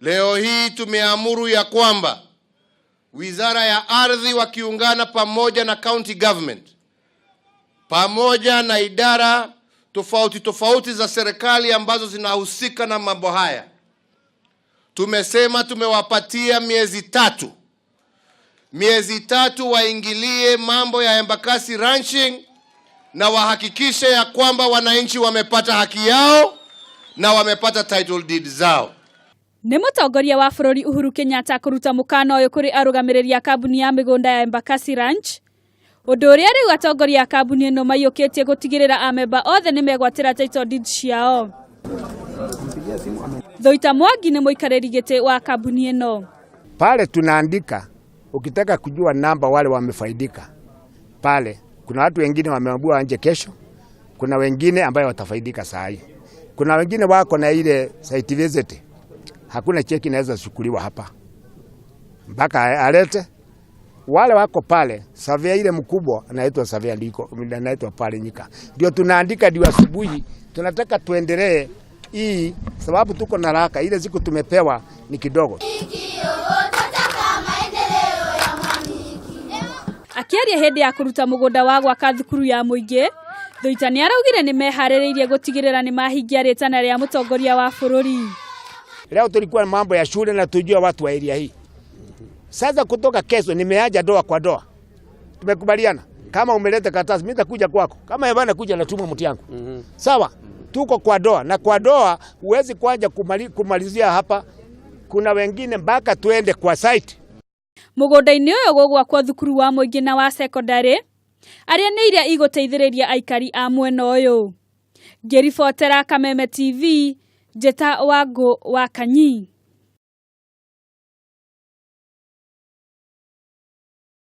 Leo hii tumeamuru ya kwamba Wizara ya Ardhi wakiungana pamoja na county government pamoja na idara tofauti tofauti za serikali ambazo zinahusika na mambo haya, tumesema tumewapatia miezi 3, miezi 3 waingilie mambo ya Embakasi ranching na wahakikishe ya kwamba wananchi wamepata haki yao na wamepata title deed zao. Nĩ mũtongoria wa bũrũri Uhuru Kenyatta kũruta mũkana ũyũ kũrĩ arũgamĩrĩri a kambuni ya mĩgũnda ya Embakasi Ranch, ũndũ ũrĩa rĩu atongoria a kambuni ĩno maiyũkĩtie gũtigĩrĩra amemba othe nĩ megwatĩra title deeds ciao. Thuita Mwangi nĩ mũikarĩri gĩtĩ wa kambuni ĩno. Pale tunaandika, ukitaka kujua namba wale wamefaidika pale, kuna watu wengine wameambiwa nje kesho, kuna wengine ambayo watafaidika saa hii, kuna wengine wako na ile site visit, hakuna cheki inaweza chukuliwa hapa mpaka alete wale wako pale. Surveyor ile mkubwa anaitwa surveyor ndiko anaitwa pale Nyika, ndio tunaandika, ndio asubuhi tunataka tuendelee hii, sababu tuko na haraka, ile siku tumepewa ni kidogo. Akĩaria hĩndĩ ya kũruta mũgũnda wa gwaka thukuru ya mũingĩ, Thuita nĩ araugire nĩ meharĩrĩirie gũtigĩrĩra nĩ mahingia rĩtana rĩa mũtongoria wa bũrũri. Leo tulikuwa na mambo ya shule na tujua watu wa area hii. Sasa kutoka kesho nimeaja doa kwa doa. Tumekubaliana. Kama umeleta karatasi mimi nitakuja kwako. Kama yabana kuja natuma mtu yangu. Sawa? Tuko kwa doa na kwa doa huwezi kuanja kumalizia hapa. Kuna wengine mpaka tuende kwa site. Mũgũnda-inĩ ũyũ gũgwakwo thukuru wa mũingĩ na wa cekondarĩ arĩa nĩ iria igũteithĩrĩria aikari a mwena ũyũ. Ngĩribotera Kameme TV, Njĩta Wangũ wa Kanyi.